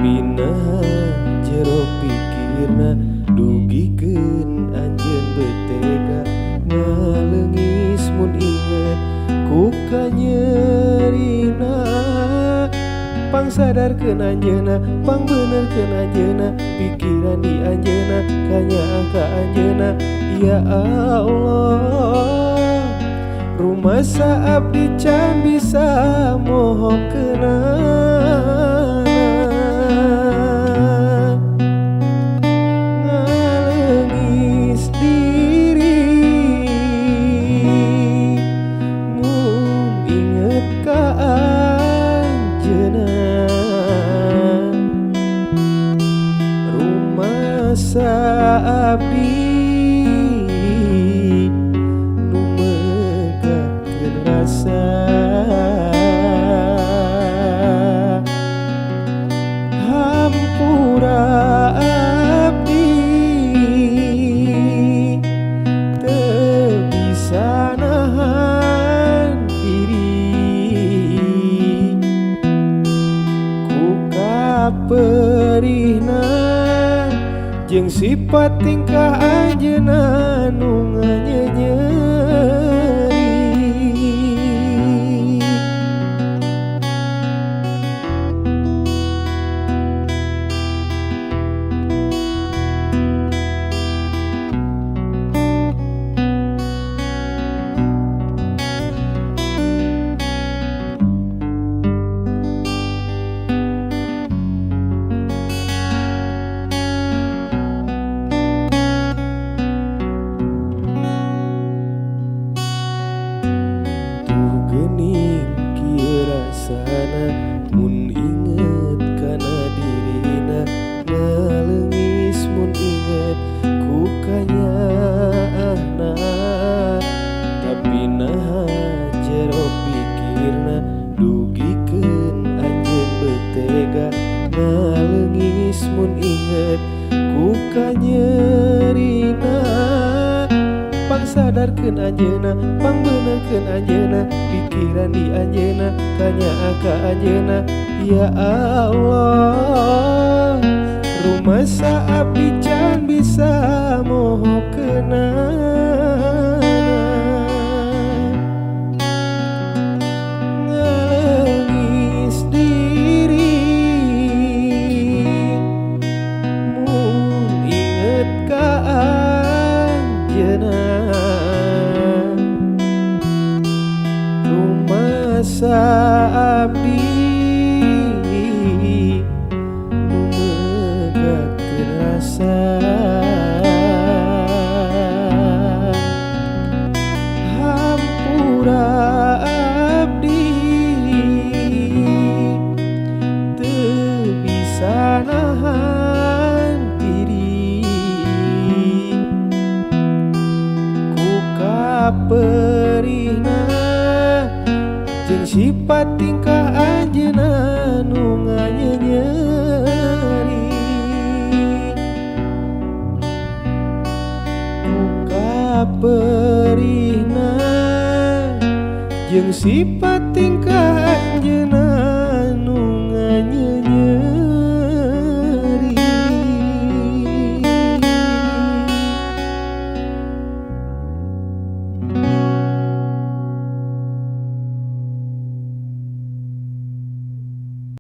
Tapi naha jero pikirna dugikeun anjeun betega ngaleungis mun inget ku kanyerina. Pangsadarkeun anjeunna, pangbenerkeun anjeunna, pikiran di anjeunna, kanyaah ka anjeunna. Ya Allah, rumasa abdi can bisa mohokeunana. Ngaleungis diri mun inget ka anjeunna. Rumasa abdi nu megatkeun rasa. Hampura abdi teu bisa nahan diri ku kaperihna jeung sifat tingkah anjeunna nu nganyenyeri. Tuh geuning kieu rasana mun inget kana dirina, ngaleungis mun inget ku kanyaahna. Tapi naha jero pikirna dugikeun anjeun betega ngaleungis mun inget ku kanyerina. Pangsadarkeun anjeunna, pangbenerkeun anjeunna, pikiran di anjeunna, kanyaah ka anjeunna. Ya Allah, rumasa abdi can bisa mohokeunana. Ngaleungis diri mun inget ka anjeunna. Rumasa abdi nu megatkeun rasa. Hampura abdi teu bisa nahan diri ku kaperihna jeung sifat tingkah anjeunna nu nganyenyeri. Ku kaperihna jeung sifat tingkah anjeunna